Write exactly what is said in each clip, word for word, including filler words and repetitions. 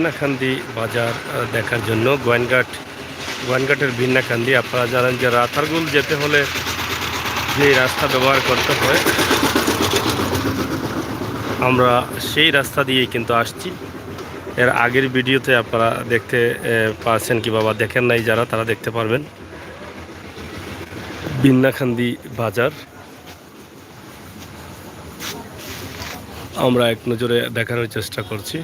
বিন্নাকান্দি বাজার আহ, দেখার জন্য গোয়াইনঘাট, গোয়াইনঘাটের বিন্নাকান্দি। আপনারা জানেন যে রাতারগুল যেতে হলে যে রাস্তা ব্যবহার করতে হয়, আমরা সেই রাস্তা দিয়েই কিন্তু আসছি। এর আগের ভিডিওতে আপনারা দেখতে আহ, পাচ্ছেন কি, বাবা দেখেন নাই যারা, তারা দেখতে পারবেন। বিন্নাকান্দি বাজার আমরা এক নজরে দেখানোর চেষ্টা করছি।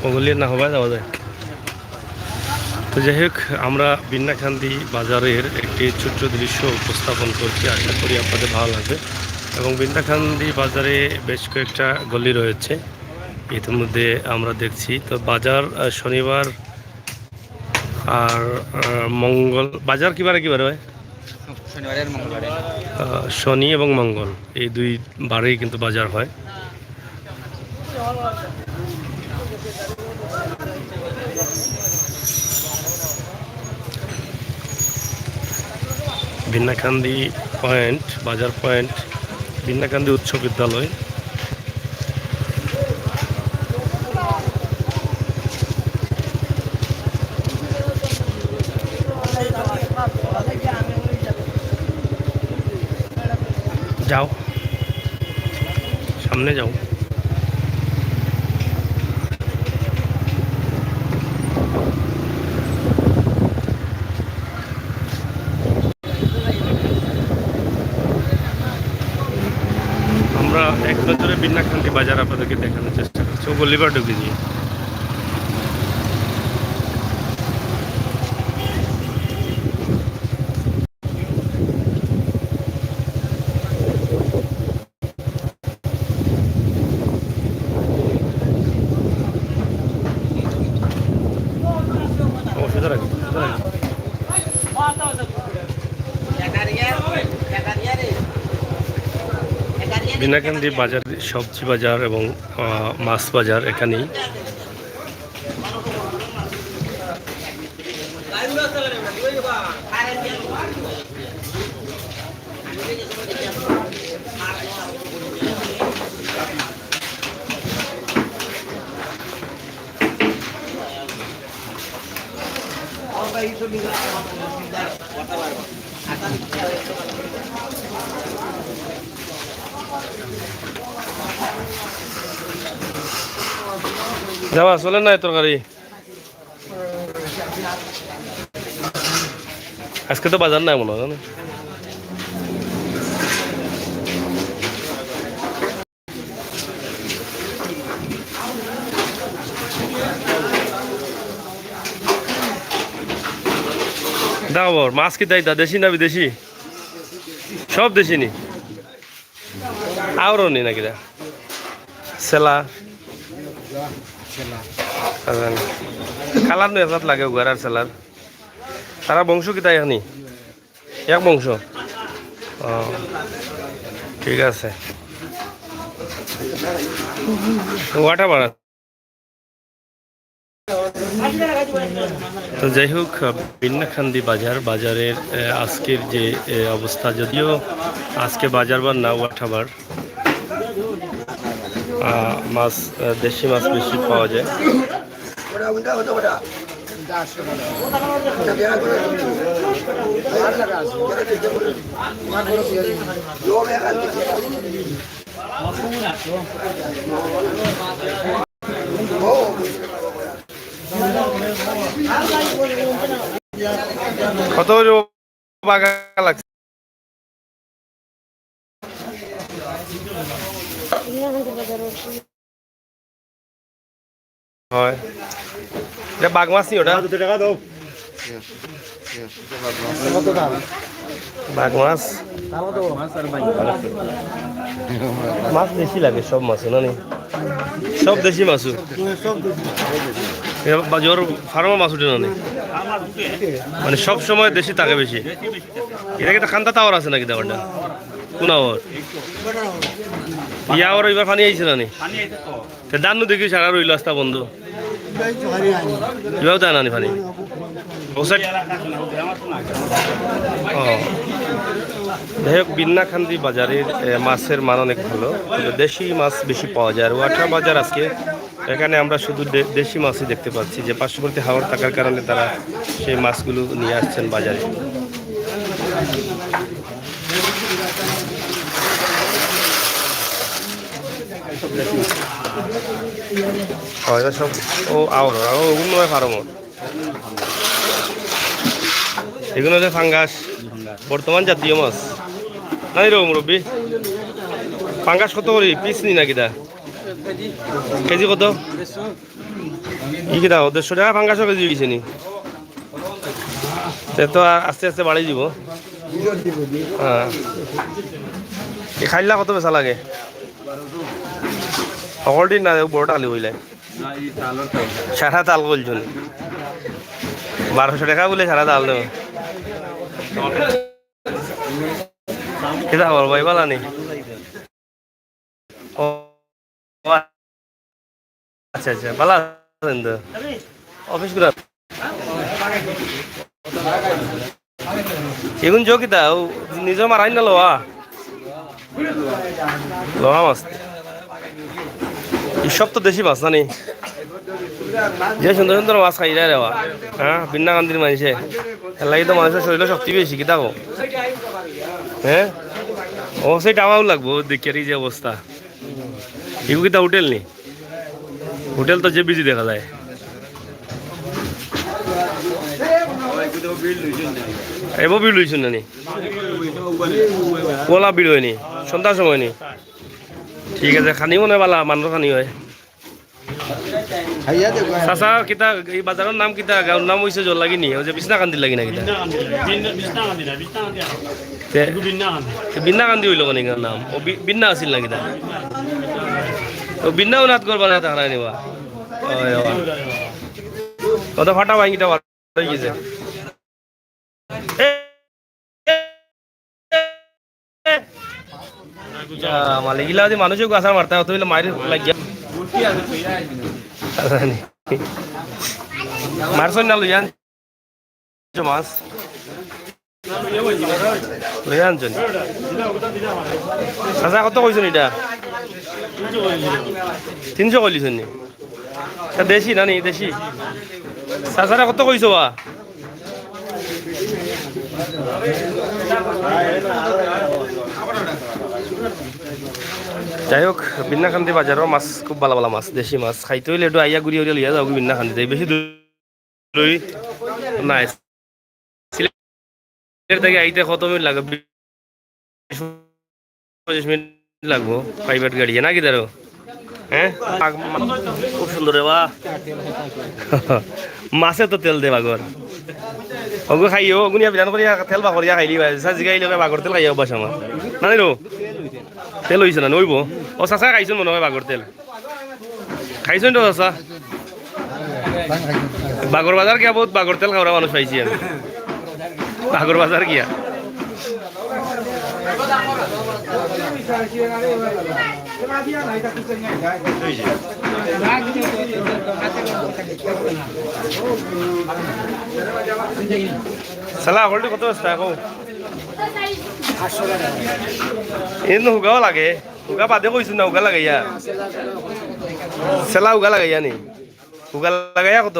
ওগুলি না হবায় যাওয়া যায়। তো যাই হোক, আমরা বিন্নাকান্দি বাজারের একটি ছোট্ট দৃশ্য উপস্থাপন করছি, আশা করি আপনাদের ভালো লাগবে। এবং বিন্নাকান্দি বাজারে বেশ কয়েকটা গলি রয়েছে, ইতিমধ্যে আমরা দেখছি। তো বাজার আহ, শনিবার আর আহ, মঙ্গল, বাজার কিবারে কিবারে হয়? শনিবারে আর মঙ্গলবারে। আহ, শনি এবং মঙ্গল, এই দুই বারেই কিন্তু বাজার হয়। বিন্নাকান্দি পয়েন্ট, বাজার পয়েন্ট, বিন্নাকান্দি উচ্চ বিদ্যালয়। যাও, সামনে যাও। আমরা এক নজরে বিন্নাকান্দি বাজার আপনাদেরকে দেখানোর চেষ্টা করছি। ও গলিবার ঢুকে দিয়ে। বিন্নাকান্দি বাজার, সবজি বাজার এবং আহ, মাছ বাজার এখানেই। যাওয়া চলে নাই তরকারি। আজকে তো বাজার নাই মনে হয়, জানো? দাও বর, মাছ কিতা ইতা দেশি না বিদেশি? সব দেশি নি? আওরও নি নাকি রে? সেলা। কালার নু একজাত লাগে উগার আর সেলার। তারা বংশ কিতা এখানি? এক বংশ? ও, ঠিক আছে। ওয়াটা বাড়া। তো যাই হোক, বিন্নাকান্দি বাজার, বাজারের, আহ, আজকের যে, আহ, অবস্থা, যদিও আজকে বাজার বার না, ওয়াটা বার, আহ, মাছ, আহ, দেশি মাছ বেশি পাওয়া যায়। কত করে বাগা লাগছে? হয়। এটা বাঘ মাছ নি ওটা? দুশো টাকা দাও। কত দাম? বাঘ মাছ। মাছ দেশি লাগে সব মাছ, না নি? সব দেশি মাছ। এ বাজার ফার্মর মাছ উঠে না নি? মানে সব সময় দেশি থাকে বেশি। এটা কি একটা খান্তা টাওয়ার আছে নাকি দেওয়ারটা? কোন আওয়ার? ইয়া, আবার এবার পানি আইছে না নি? তে ধান নু দেখি সারা রইল আস্তা বন্ধ। এবার ধান আনি পানি। ও সাইড। ও। যাই হোক, বিন্নাকান্দি বাজারের, এ, মাছের মান অনেক ভালো। তবে দেশি মাছ বেশি পাওয়া যায়। আর ওয়াঠা বাজার আজকে এখানে আমরা শুধু দে-, দেশি মাছই দেখতে পাচ্ছি, যে পার্শ্ববর্তী হাওর থাকার কারণে তারা সেই মাছগুলো নিয়ে আসছেন বাজারে। ও, এটা সব, ও, আওর, আওর, ওগুলো নয় ফার্মর। এগুলো হচ্ছে ফাঙ্গাস, বর্তমান জাতীয় মাছ। নাই রে মুরব্বী, ফাঙ্গাস কত করি পিস নি নাকি দা? কেজি কত? ই কিতা দেড়শো টাকা ফাঙ্গাসও কেজি হয়েছে নি? তে তো আ-, আস্তে আস্তে বাড়ি দিব। হ্যাঁ। এই খাইল্লা কত বেচা লাগে? হকলটি না, বড়টা খালি কইলে। সারা তাল বলছুন। বারোশো টাকা বলে সারা তাল দেবো। কিতা খবর ভাই, ভালা নি? ও, আচ্ছা, আচ্ছা, ভালা আছেন তো? অফিস ঘুরা। এগুন জো কিতা? ও, নিজে মারাই না লোয়া? লোয়া মাছ। এই সব তো দেশি মাছ, না নি? যে সুন্দর সুন্দর মাছ খাই যায় রে বা। হ্যাঁ, বিন্নাকান্দির মানুষে। এর লাগি তো মানুষের শরীরে শক্তি বেশি, কিতা কও? হ্যাঁ? ও, সেই টাওয়াও লাগবো, দেখি আর এই যে অবস্থা। এগু কিতা হোটেল নি? হোটেল তো যে বিজি দেখা যায়। এবো ভিড় হইছে না নি? ওলা ভিড় হয়নি, সন্ধ্যার সময় নি? ঠিক আছে, খানি মনে বালা, মানর খানি হয়। চাচা, কিতা, এই বাজারর নাম কিতা? গাঁওর নাম হইছে জোর লাগি নি? ওই যে বিছনাকান্দির লাগি না কিতা? বিছনাকান্দি না, বিছনা-, বিছনাকান্দি না, বিছনাকান্দি আছে। তে, এগু বিন্নাকান্দি। তে বিন্নাকান্দি হইল মানে গাঁওর নাম? ও বি-, বিন্না আছিল না কিতা? ও বিন্না উনাত করবা না তাহারা নিবা। ওই, ওই। ও তো ফাটা ভাই, কিতা হয়ে গেছে। এ, এ, এ। ইয়া, মালিক, ইলা যদি মানুষে গাছা মারতা, অত হইলে মাইর লাগিয়া। মারছইন না লইয়া আনছো মাছ? লইয়া আনছইন। চাচা, কত কইছইন এটা? তিনশো কইলিছইন নি? তা দেশি না নি, দেশি? চাচারা কত কইছো বা? যাই হোক, বিন্নাকান্দি বাজারর মাছ খুব ভালা ভালা মাছ, দেশি মাছ। খাইতে হইলে একটু আইয়া ঘুরিয়া ঘুরিয়া লইয়া যাও বিন্নাকান্দিত, বেশি দূর নাই। সিলেট থাকি আইতে কত মিনিট লাগে? বিশ পঁচিশ মিনিট লাগবো প্রাইভেট গাড়ি, নাকি দাঁড়ো? হ্যাঁ, খুব সুন্দর রে বা। মাছে তো তেল দে বাগর। ওগু খাইও, ওগু নিয়া বিরান করিয়া তেল বাগরিয়া খাইলি ভাই। চাচা জিগাইলে বাগর তেল খাইয়া অভ্যাস আমার। না রে, তেল হইছে না, নইবো। ও চাচা খাইছইন মনে হয় বাগর তেল। খাইছইন তো চাচা? বাগর বাজার গিয়া বহুত বাগর তেল খাওয়া মানুষ পাইছি আমি। বাগর বাজার গিয়া। চালা, হকলটি কত আছে এখন? এর হুগাও লাগে। হুগা বাদে কইছইন না, হুগা লাগাইয়া। চালা হুগা লাগাইয়া নি? হুগা লাগাইয়া কত?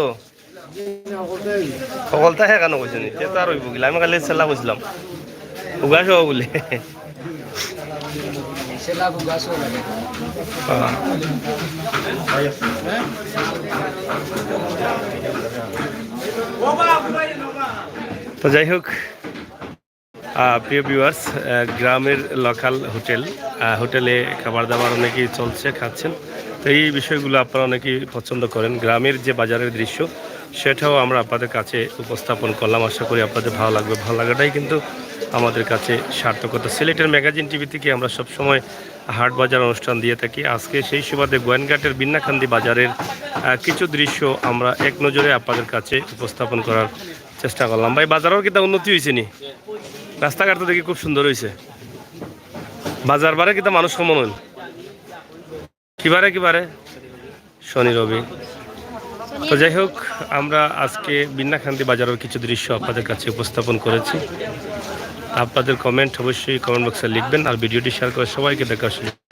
হকলতা হে কেনে কইছইন নি? তে তো আর হইব কিলা। আমি খালি চালা কইছিলাম। হুগা সহ বলে। চালা হুগা সহ লাগে। হ্যাঁ। তো যাই হোক, আহ, প্রিয় ভিউয়ার্স, আহ, গ্রামের লোকাল হোটেল, আহ, হোটেলে খাবার দাবার অনেকেই চলছে, খাচ্ছেন। তো এই বিষয়গুলো আপনারা অনেকেই পছন্দ করেন। গ্রামের যে বাজারের দৃশ্য, সেটাও আমরা আপনাদের কাছে উপস্থাপন করলাম। আশা করি আপনাদের ভালো লাগবে। ভালো লাগাটাই কিন্তু আমাদের কাছে সার্থকতা। সিলেটের ম্যাগাজিন টিভি থেকে আমরা সবসময় হাট বাজার অনুষ্ঠান দিয়ে থাকি। আজকে সেই সুবাদে গোয়াইনঘাটের বিন্নাকান্দি বাজারের আহ, কিছু দৃশ্য আমরা এক নজরে আপনাদের কাছে উপস্থাপন করার চেষ্টা করলাম। ভাই, বাজারর কিতা উন্নতি হইছে নি? রাস্তাঘাট তো দেখি খুব সুন্দর হইছে। বাজার বারে কিতা মানুষ কমন হইল? কিবারে কিবারে? শনি রবি। তো যাই হোক, আমরা আজকে বিন্নাকান্দি বাজারের কিছু দৃশ্য আপনাদের কাছে উপস্থাপন করেছি। আপনাদের কমেন্ট অবশ্যই কমেন্ট বক্সে লিখবেন, আর ভিডিওটি শেয়ার করে সবাইকে দেখার সুযোগ